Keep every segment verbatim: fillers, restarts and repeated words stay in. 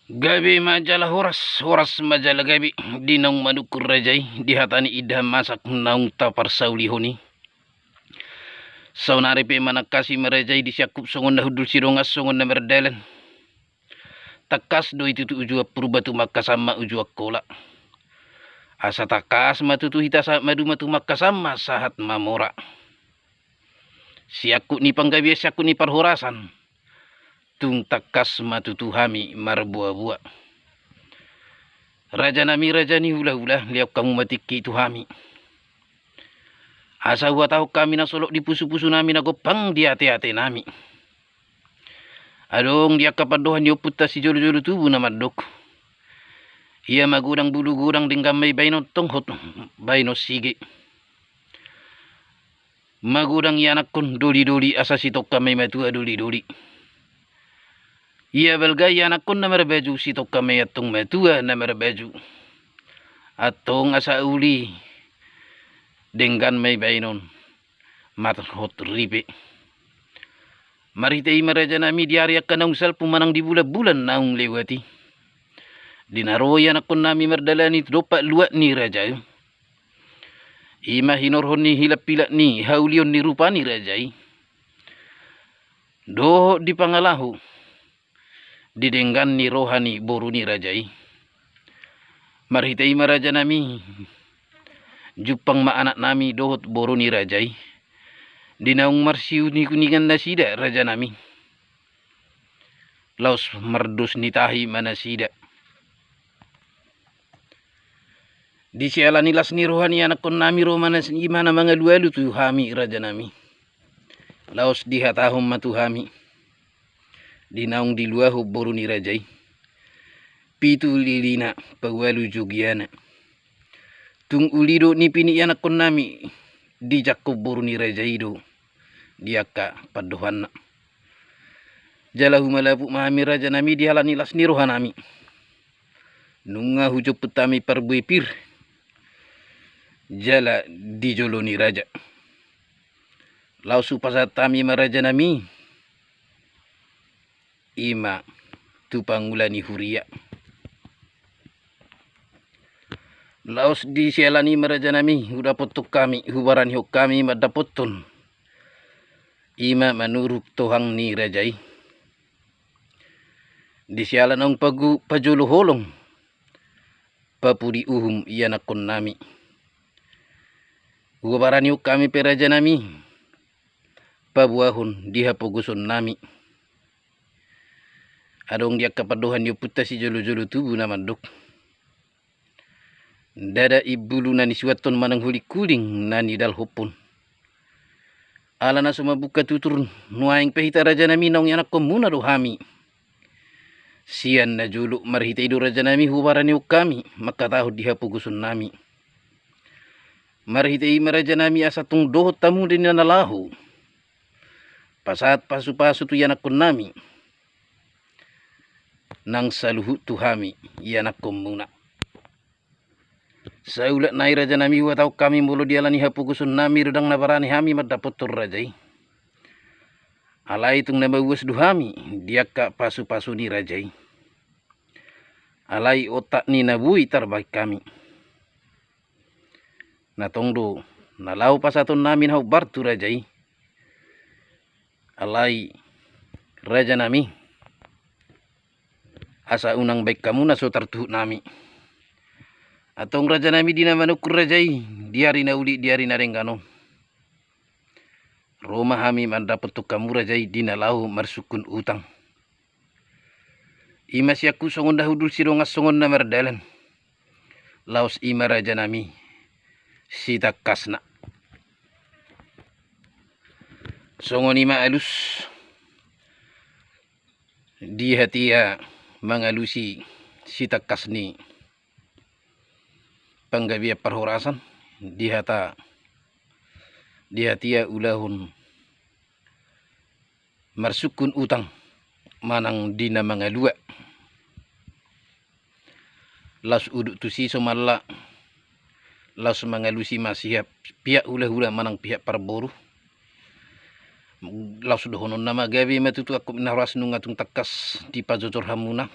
Gabe ma jala horas, horas ma jala gabe, di naung manungkun raja i, di hata ni indahan masak naung taparsaulihon i. Saonari pe manangkasi ma raja i di siangkup songon na hundul sidongan songon na mardalan. Tangkas do i tutu uju Purba tumangkasan ma uju Angkola. Asa tangkas ma tutu hita sahat maduma tumangkasan ma sahat mamora. Siangkup ni panggabean, siangkup ni parhorasan. Tung tangkas ma tutu hami marboaboa. Raja nami, raja ni hulahula, lehon hamu ma tingki tu hami. Asa huhatahon hami na solot di pusupusu nami, na gompang di ateate nami. Adong di angka pandohan ni ompunta sijolojolo tubu na mandok: Ia magodang bulu godang, denggan ma i baenon, tong hot baenon sige. Magodang ianakhon dolidoli, asa sitongka ma i matua dolidoli. Ia balga ianakhon na marbaju, sitongka ma i antong matua na marbaju. Antong asa uli, denggan ma i baenon, marhot ripe. Marhite i ma raja nami, di ari angka naung salpu manang di bulanbulan naung lewat i, di na ro ianakhon nami mardalani tu dompak luat ni raja i, i ma hinorhon ni hilaphilap ni haulion ni rupa ni raja i, dohot di pangalaho di denggan ni roha ni boru ni raja i. Marhite i ma raja nami, jumpang ma anak nami dohot boru ni raja i, di naung marsiunikuningan nasida raja nami. Laos mardos ni tahi ma nasida. Di siala ni las ni roha ni anakhon nami ro ma nasida, i ma na mangalualu tu hami raja nami. Laos dihatahon ma tu hami, di naung diluahon boru ni raja i, pitu lilina paualu jogiana. Tung uli do nipi ni anakhon nami dijangkon boru ni raja i do di angka pandohanna. Jala humalaput ma hami raja nami di ala ni las ni roha nami. Nunga hujomput hami parbue pir jala di jolo ni raja. Laos hupasahat hami ma raja nami, i ma tu pangula ni huria. Laos di siala ni i ma raja nami, hudapothon hami, hubaranihon hami mandapothon, i ma manuruk tohang ni raja i. Di siala naung pagu-, pajolo holong, papudi uhum ianakhon nami, hubaranihon hami pe raja nami, paboahon di hapogoson nami. Adong di angka pandohan ni ompunta sijolojolo tubu na mandok: Ndada imbulu na nisuanhon manang hulinghuling na nidalhophon. Ala na so mambuka tutur, nuaeng pe hita raja nami naung ianakhonmuna do hami. Sian na jolo marhite i do raja nami hubaranihon hami mangkatahon di hapogoson nami. Marhite i ma raja nami asa tung dohot hamu di na laho pasahat pasupasu tu ianakhon nami nang saluhut tu hami ianakhonmuna. Saulak nai raja nami, huhatahon hami molo di ala ni hapogoson nami do ndang na barani hami mandapothon raja i, alai tung na mauas do hami di angka pasupasu ni raja i. Alai otak ni na boi tarbahen hami, na tong do na laho pasahaton nami na hombar tu raja i. Alai raja nami, asa unang baen hamu na so tartuhuk nami. Antong raja nami, di na manungkun raja i di ari na uli, di ari na denggan on, ro ma hami mandapothon hamu raja i di na laho marsungkun utang. I ma siangkup songon na hundul, sidongan songon na mardalan. Laos i ma raja nami sitangkasna. Songon i ma alus di hatiha mangalusi sitangkas ni panggabean parhorasan, di hata, di hatiha ulahon marsungkun utang manang di na mangalua. Laos udut tusi so mala, laos mangalusi ma sian pihak hulahula manang pihak parboru. Laos dohononna ma, gabe ma tutu angkup na horas nunga tung tangkas dipajojor hamuna.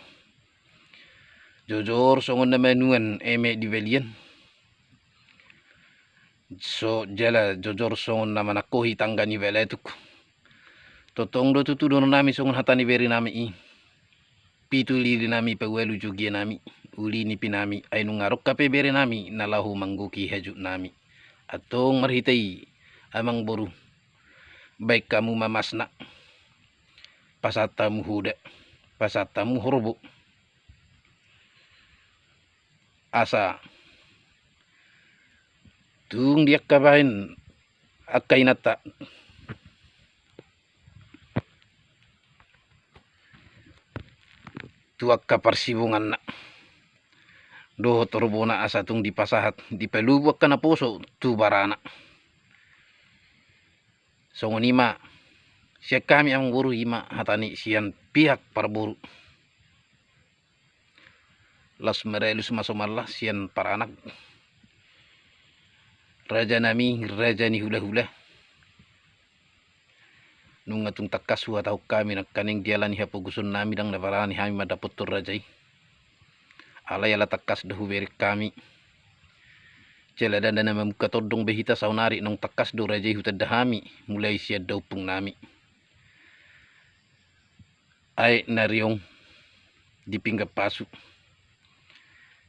Jojor songon na manuan eme di balian. So jala jojor songon na manangkohi tangga ni balatuk. Tongtong do tutu dohonon nami songon hata ni bere nami i. Pitu lili nami paualu jogia nami, uli nipi nami, ai nunga rongkap pe bere nami na laho manggohi hajut nami. Antong marhite i, amang boru, baen hamu ma masna, pasahat hamu hoda, pasahat hamu horbo. Asa tung di angka baen angka inanta tu angka parsibonganna dohot horbona, asa tung dipasahat, dipalobu angka naposo tu barana. Songon i ma sian hami, amang boru, i ma hata ni sian pihak parboru. Laos maralus ma somalna sian paranak. Raja nami, raja ni hulahula, nunga tung tangkas huhatahon hami nangkaning, di ala ni hapogoson nami ndang na barani hami mandapothon raja i. Alai ala tangkas do hubereng hami. Jala ndada na mamungka tondong be hita saonari, naung tangkas do raja i hutanda hami, mulai sian daompung nami. Aek na riong di pinggan pasu,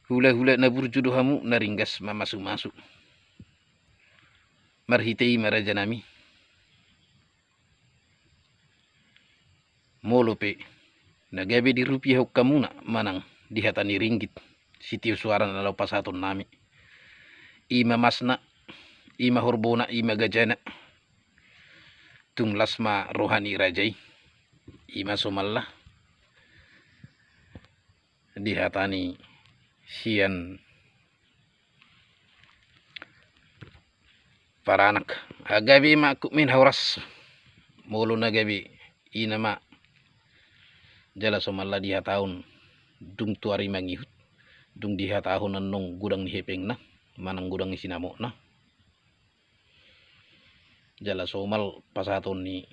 hulahula na burju do hamu, na ringgas mamasumasu. Marhite i ma, raja nami, molo pe na gabe dirupiahon hamuna manang di hata ni ringgit sitio suara na laho pasahaton nami, i ma masna, i ma horbona, i ma gajana, tung las ma roha ni raja i. I ma somalna di hata ni sian paranak. Gabe ma angkup min, horas. Molo na gabe, i nama. Jala somalna dihatahon dung tu ari mangihut, dung dihatahon annon godang ni hepengna manang godang ni sinamotna. Jala somal pasahaton ni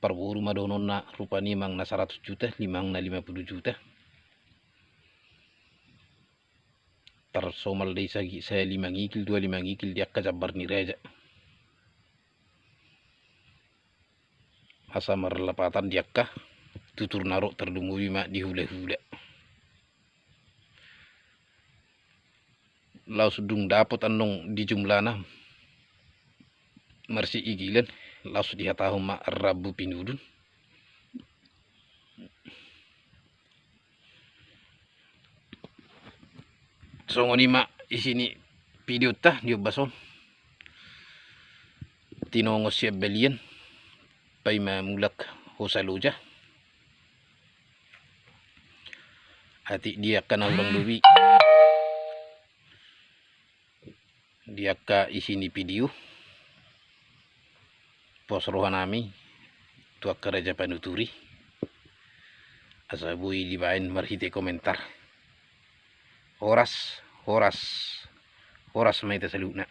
parboru ma dohononna, rupani manang na saratus juta, limang na lima puluh juta. Tarsomal do i sagi-, sai lima ngikil, dua lima ngikil di angka jambar ni raja. Asa marlapatan di angka tutur na ro, tarlumobi ma di hulahula. Laos dung dapot annon di jumlana marsiigilan, laos dihatahon ma rambu pinudun. Songon i ma isi ni videonta di ombas on. Tinongon sian balian, paima mulak hosa loja. Atik di angka na hurang lobi di angka isi ni video, pos roha nami tu angka raja panuturi, asa boi dibaen marhite komentar. Horas, horas, horas ma hita saluhutna.